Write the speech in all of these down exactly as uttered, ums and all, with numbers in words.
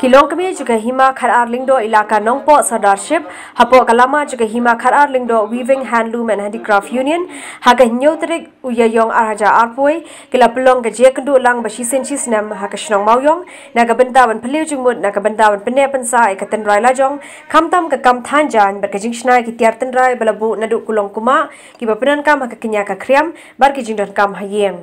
Ki longkmie jong ka Hima Khatar Lyngdoh Elaka Nongpoh Sardarship, hapoh ka lama jong ka Hima Khatar Lyngdoh Weaving Handloom and Handicraft Union, ha ka hynñiew tarik u Ïaïong arhajar arphew, ki la pynlong ka jingïakynduh lang ba shisien shisnem ha ka shnong Mawïong, na ka bynta ban phylliew jingmut, na ka bynta ban pynneh pynsah ïa ka tynrai lajong, khamtam ka kam thaiñ jaiñ, bad ka jingshna ïa ki tiar tynrai ba la buh naduh kulong kumah, kiba pyndonkam ha ka kñia ka khriam, bad ki jingdonkam ha ïing.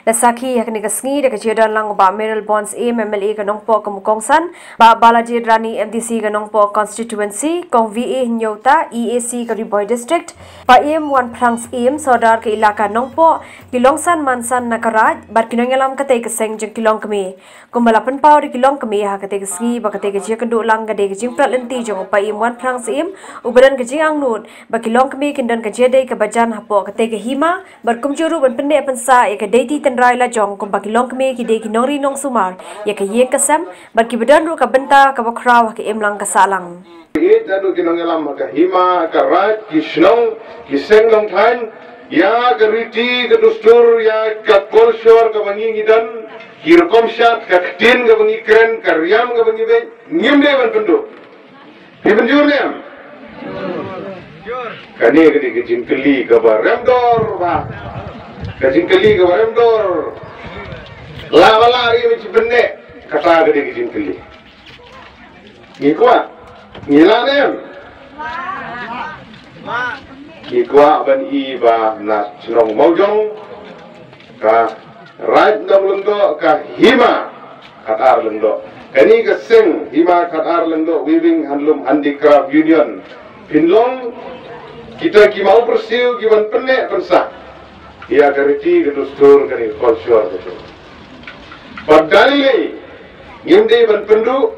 La sakhi ha kane ka sngi da ka jingdon lang u Bah Mayralborn Syiem, M L A ka Nongpoh Kamu Kongsan, Bah Balajied Rani, M D C ka Nongpoh Constituency, Kong V A Hynñiewta, E A C ka Ri Bhoi District, Paiem Wanphrang Syiem, Sordar ka Elaka Nongpoh, ki longsan mansan na ka Raid, bad ki nongïalam katei ka seng jong ki longkmie. Kumba la pynpaw da ki longkmie ha katei ka sngi, ba katei ka jingïakynduh lang ka dei ka jingpynleit lynti jong u Paiem Wanphrang Syiem, uba don ka jingangnud ba ki longkmie kin don ka jingïadei kaba jan hapoh katei ka hima, bad kumjuh ruh ban pynneh pynsah ïa ka deiti tynrai lajong, kumba ki longkmie ki dei ki nongri nongsumar ïa ka ïing ka sem, bad kiba don ruh ka bynta kaba khraw ha ka imlang ka sahlang. Ïeit naduh ki nongïalam ha ka hima, ha ka Raid, ki shnong, ki seng nongthaiñ, ïa ka riti ka dustur, ïa ka kolshor kaba ngi ngi don, ki rukom shad, ka ktien kaba ngi kren, ka riam kaba ngi beiñ, ngim dei ban pynduh. Phi mynjur ne em? Kane ka dei ka jingkylli kaba rem dor, bah. Ka jingkylli kaba rem dor. La ba la ri, me shi pynneh. Kata ka dei ka jingkylli. Ngi kwah, ngi lah ne em? Ngi kwah ban ïohi ba na shnong Mawïong, ka Raid Nonglyngdoh, ka Hima Khatar Lyngdoh, kane ka seng Hima Khatar Lyngdoh Weaving Handloom Handicraft Union, phin long kita ki mawpyrsiew ki ban pynneh pynsah ïa ka riti ka dustur, kane ka kolshor ka jong. Bad da lei lei ngim dei ban pynduh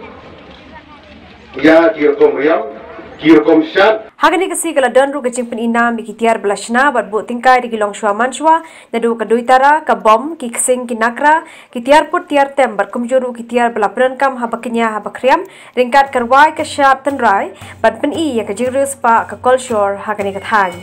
ïa ki rukom riam, ki rukom shad. Ha kane ka sngi ka la don ruh ka jingpyni nam ïa ki tiar ba la shna bad buh tyngkai da ki longshuwa manshuwa, naduh ka duitara, ka bom, ki ksing, ki nakra, ki tiar put tiar tem, bad kumjuh ruh ki tiar ba la pyndonkam haba kñia haba khriam, ryngkat ka rwai ka shad tynrai, ban pyni ïa ka jingriewspah ka kolshor ha kane ka thaiñ.